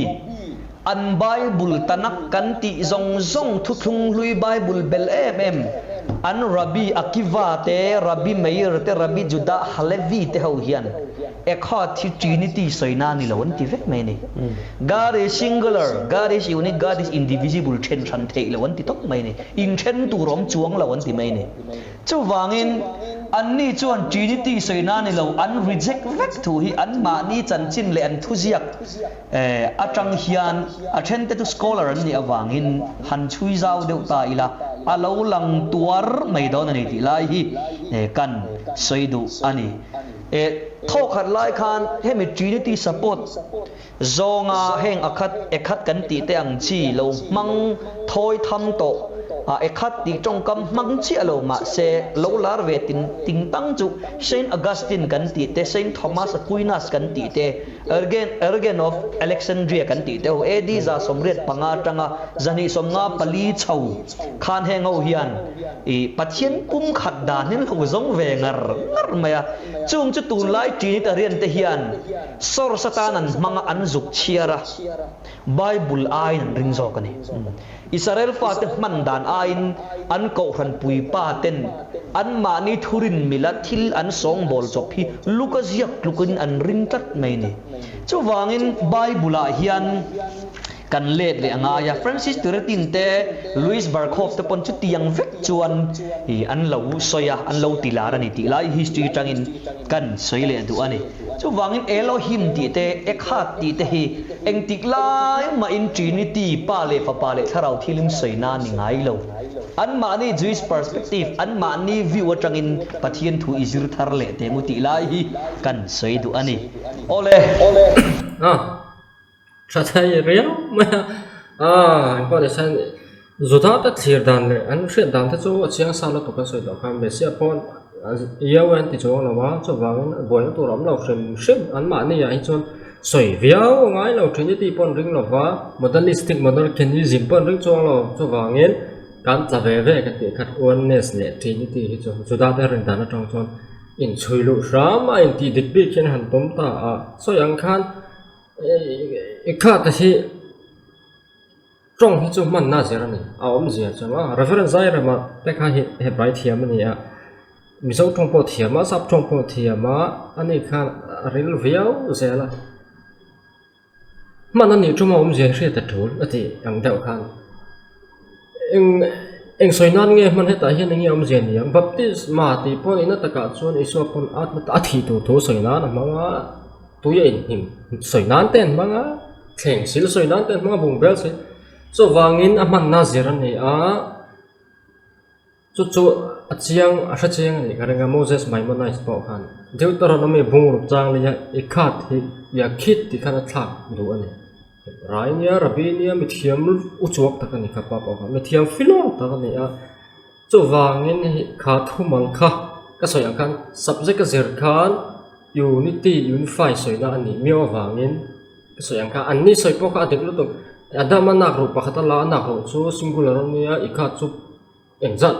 an Bible Tanakh kan tih zawng zawng thuthlung hlui Bible bel em em, an Rabbi Akiva te, Rabbi Meir te, Rabbi Judah Halevi te ho hian Echad hi Trinity sawina a ni lo an ti vek mai a ni. God is singular, God is unique, God is indivisible then hran theih lo an ti tawp mai a ni. Inthen tur awm chuang lo an ti mai a ni. Chuvangin, anni chuan Trinity sawina ni lo an reject vek thu hi anmahni chanchin leh an thuziak atang hian a thente chu scholar an nih avangin han chhui zau deuh ta ila a lo lang tuar mai dawn a ni tih lai hi kan sawi duh a ni. Thawkhat lai khan hemi Trinity support Zawnga heng a khat e khat kan tih te ang chi lo hmang thawi tham tawh a e khat tih tawngkam hmang chiah lo mahse lo lar ve tin ting tang chu Saint Augustine kan tih te Saint Thomas Aquinas kan tih te Ergen Ergen of Alexandria kan tih te ho AD 185 atanga 254 chho khan heng ho hian i Pathian pum khat dan in lo zawng ve ngar ngar mai a chung chu tunlai Trinitarian te hian Source atan an hmang a, an zuk chhiar a, Bible aiin an ring zawk a ni. Israel fate hman dan aiin an kohhran puipa ten anmahni thurin mila thil an sawngbawl chawp hi Luka ziak tlukin an ring tlat mai a ni. Chuvangin Bible-ah hian Kan let leh a ngai a, Francis Turretin te, Louis Berkhof te pawn chutiang vek chuan i an lo sawi a, an lo ti lar a ni tih lai history atangin kan sawi leh duh a ni. Chuvangin Elohim tih te, Echad tih te hi engtik lai mahin Trinity, Pa leh Fapa leh Thlarau Thilim sawina a ni ngai lo. Anmahni Jewish perspective, anmahni view atangin Pathian thu i zir thar leh teh mu tih lai hi kan sawi duh a ni. Awle. Tha thei riau mai a, aaa engpawh ni se Juda te thlir dan leh an hriat dan te chu a chiang sa lutuk a sawi tawh khan Messiah pawh Yahweh an ti chuang lo a, chuvangin buaina tur a awm lo hrim hrim anmahni ah hi chuan sawi viau a ngai lo Trinity pawh an ring lo va, Modalistic Monarchianism pawh an ring chuang lo, chuvangin kan tla ve ve ka tih khat Oneness leh Trinity hi chu Juda te rin dan atang chuan inchhui luh hram a intih dik bik hian han pawm ta a, sawi ang khan. I kha te hi tawng hi chu hmanna zir a ni a awmzia chu a Reverend Zairema te kha hi Hebrai thiam a ni a Mizo tawng pawh thiam a sap tawng pawh thiam a ani khan a ril viau zel a hman a nih tum a awmzia hriat a tul a tih ang deuh khan eng. Eng sawi nan nge hman hetah hian eng nge awmzia ni ang? Baptisma tih pawh nihna takah chuan Isua pawn atna a thih tur thu sawi nan a hmang a, tui a inhnim sawi nan te an hmang a, thleng sil sawi nan te an hmang a, bungbel sawi chuvangin a hmanna zir a ni a. Chu chu a chiang a hre chiang a nih ka ring a Moses Maimonides pawh khan Deuteronomy bungruk chang leia i khat hi Yakhid tih khan a thlak duh a ni. Rai nia Rabbi nia mithiam u chuak tak a ni kha pa pawh kha mithiam filawr tak a ni a. Chuvangin hei kha thumal kha ka sawi ang khan subject a zir khan unity unify sawina a nih miau avangin ka sawi ang kha anni sawi pawh kha a dik lutuk Adama nak ruh pakhat a la a nak ruh chu singular a nia i khat chu Engzat?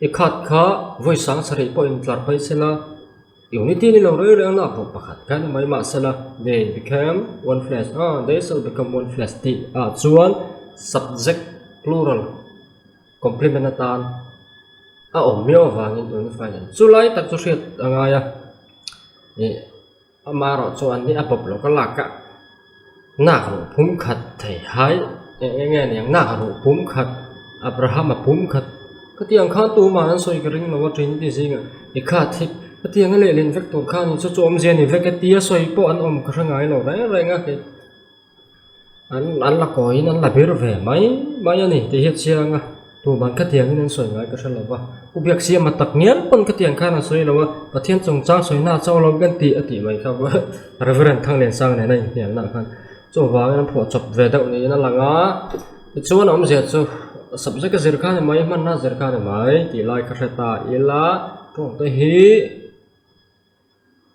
I khat kha vawi sang sarih pawh in tlar phei sela, unity ni lo rei reng nak ruh pakhat kha ni mai mah sela, they became one flesh, ah, they shall become one flesh tih ah chuan subject plural complement atan a awm miau avangin unified a ni. Chulai tak chu hriat a ngai a, ih Amaherawh chu an ni a pawp lo ka lak a, nak ruh pum khat thei hai eng eng nge niang nak ruh pum khat Abraham a pum khat ka ti ang khan tumah an sawi ka ring lo a Trinity zingah i khat hi ka ti ang a lehlin vek tur khan chu chu awmzia ni vek e tia sawi pawh an awm ka hre ngai lo reng reng a kei An an la kawiin an la bir ve mai mai a ni tih hi a chiang a, tuman khatiangin an sawi ngai ka hre lo va, Pu Biaksiama tak ngial pawn khatiang khan a sawi lo a, Pathian chungchang sawi na chauh lo kan tih a tih mai kha Reverend Thangliansang nena inhnialna khan chuvangin an phuah chawp ve deuh niin a lang a, tichuan a awmzia chu subject a zir kha a ni mai, hmanna a zir kha a ni mai tih lai ka hre ta ila tawngte hi.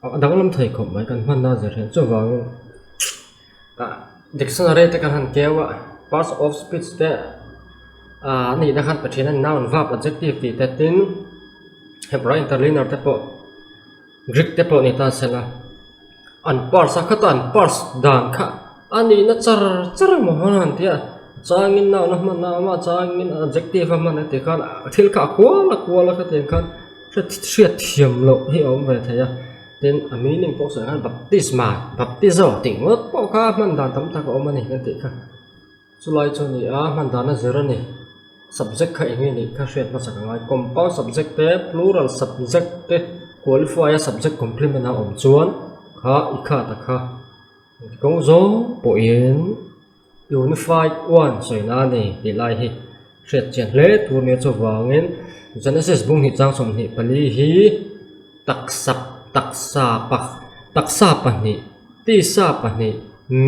A danglam thei khawp mai kan hmanna zir hian chuvangin ah dictionary te kan han keu a parts of speech te ah a nihna khan Pathian a noun verb adjective tih te tin Hebrai interlinear te pawh Greek te pawh ni ta sela an parts a khata an parts dan kha a nihna char char emaw han han tih a changin noun a hman a amah changin adjective a hman a tih khan thil kha a kual a kual a khatiang khan. Hriat thiam loh hi a awm ve thei a, tin a meaning pawh sawi khan baptisma, baptizo tih ngawt pawh kha hman dan tam tak a awm a ni kan tih kha. Chulai chu a ni a, hman dan a zir a ni. Subject kha eng nge nih kha hriat hmasak a ngai. Compound subject te, plural subject te qualify a subject complement a awm chuan kha i khat a kha kawng zawng pawhin Unified One sawina a ni tih lai hi hriat chian hle tur nia chuvangin Genesis bung hnih chang 24 hi taksa taksa pa taksa pahnih tisa pahnih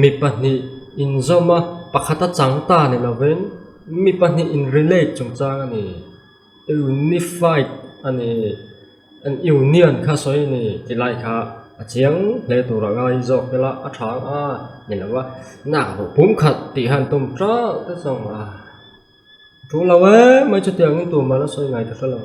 mi pahnih inzawm a pakhata chang ta ni lovin mi pahnih in relate chungchang a ni unified a ni. An union kha sawi a ni ti lai kha a chiang hle tur a ngai zawk ila a tha ang a ni lo a nak ruh pum khat tih han tum teuh te zawng a thu lo em mai chutiangin tumah la sawi ngai ta hre lo.